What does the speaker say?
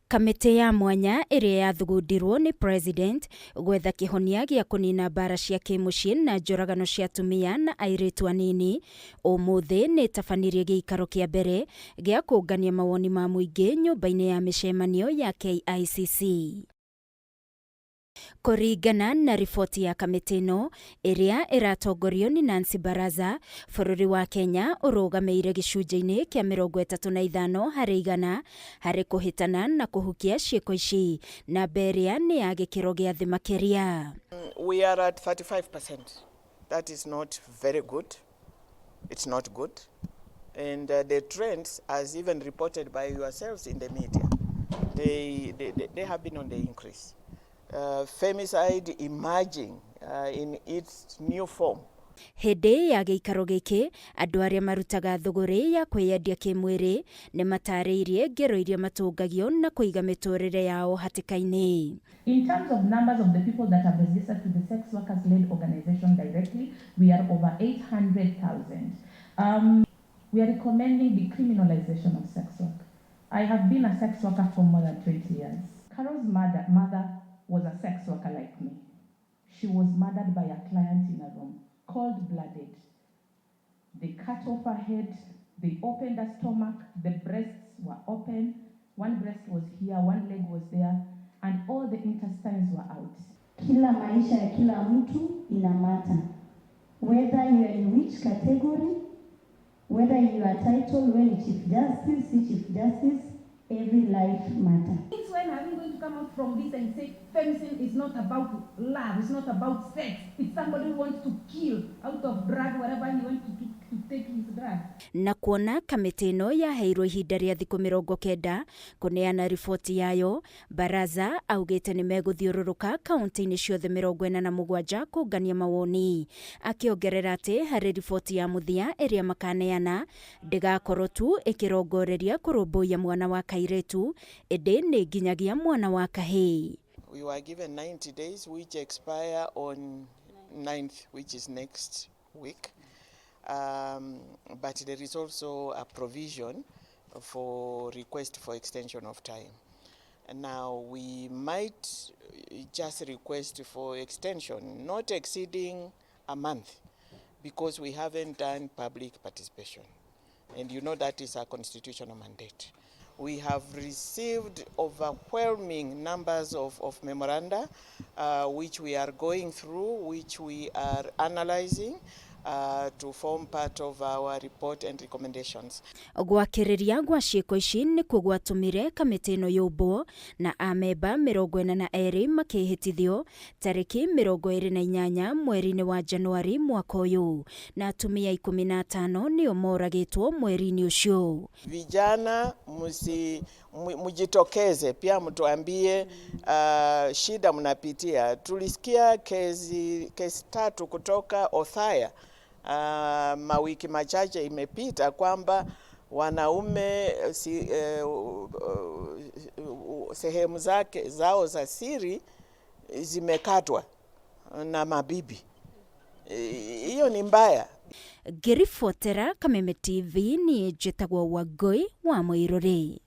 Kamĩtĩ ya mwanya ĩrĩa yathugundirwo nĩ President gwetha kĩhonia gĩa kũnina mbara cia kĩmũciĩ na njũragano cia atumia na airĩtu anini ũmũthĩ nĩ ĩtabanirie gĩikaro kĩa mbere gĩa kũngania mawoni ma mũingĩ nyũmba-inĩ ya mĩcemanio ya KICC. Kũringana na riboti ya kamĩtĩ ĩno ĩrĩa ĩratongorio nĩ Nancy Baraza, bũrũri wa Kenya ũrũgamĩire gĩcunjĩ-inĩ kĩa 35% harĩ kũhĩtana na kũhukia ciĩko ici, namba ĩrĩa nĩ ya gĩkĩro gĩa thĩ makĩria. We are at 35%. That is not very good. It's not good. And the trends, as even reported by yourselves in the media, they have been on the increase. Femicide emerging in its new form. Hĩndĩ ya gĩikaro gĩkĩ, andũ arĩa marutaga thũgũrĩ ya kwĩyendia kĩmwĩrĩ nĩ matarĩirie ngero iria matũngagio na kũiga mĩtũrĩre yao hatĩka-inĩ. In terms of numbers of the people that have registered to the sex workers-led organization directly, we are over 800,000. We are recommending decriminalization of sex work. I have been a sex worker for more than 20 years. Carol's mother was a sex worker like me. She was murdered by a client in a room, cold-blooded. They cut off her head, they opened her stomach, the breasts were open, one breast was here, one leg was there, and all the intestines were out. Kila maisha ya kila mtu ina matter. Whether you are in which category, whether you are titled when Chief Justice, si Chief Justice, every life matter. Since when are we going to come out from this and say femicide is not about love, it's not about sex, it's somebody who wants to kill out of drug, wherever he wants to take his drug? Na kuona kamĩtĩ ĩno yaheirwo ihinda rĩa thikũ 90 kũneana riboti yayo, Baraza augĩte nĩ megũthiũrũrũka kaunti-inĩ ciothe 47 kũngania mawoni, akĩongerera atĩ harĩ riboti ya mũthia ĩrĩa makaneana ndĩgakorwo tu ĩkĩrongoreria kũrũmbũiya mwana wa kairĩtu, ĩndĩ nĩ nginyagia mwana wa kahĩĩ. We were given 90 days, which expire on 9th, which is next week. But there is also a provision for request for extension of time. Now, we might just request for extension, not exceeding a month, because we haven't done public participation. And you know that is our constitutional mandate. We have received overwhelming numbers of memoranda, which we are going through, which we are analyzing to form part of our report and recommendations. Gwakĩrĩria gwa ciĩko ici nĩkuo gwatũmire kamĩtĩ ĩno yũmbwo na amemba 42 makĩhĩtithio tarĩki 28 mweri-inĩ wa Januari mwaka ũyũ, na atumia 15 nĩo moragĩtwo mweri-inĩ ũcio. Vijana mjitokeze pia mtuambie shida mnapitia. Tulisikia kesi tatu kutoka Othaya mawiki machache imepita kwamba wanaume si, sehemu zake zao za siri zimekatwa na mabibi. Hiyo ni mbaya. Ngĩribotera Kameme TV, niĩ njĩtagwo Wangũi wa Mũirũrĩ.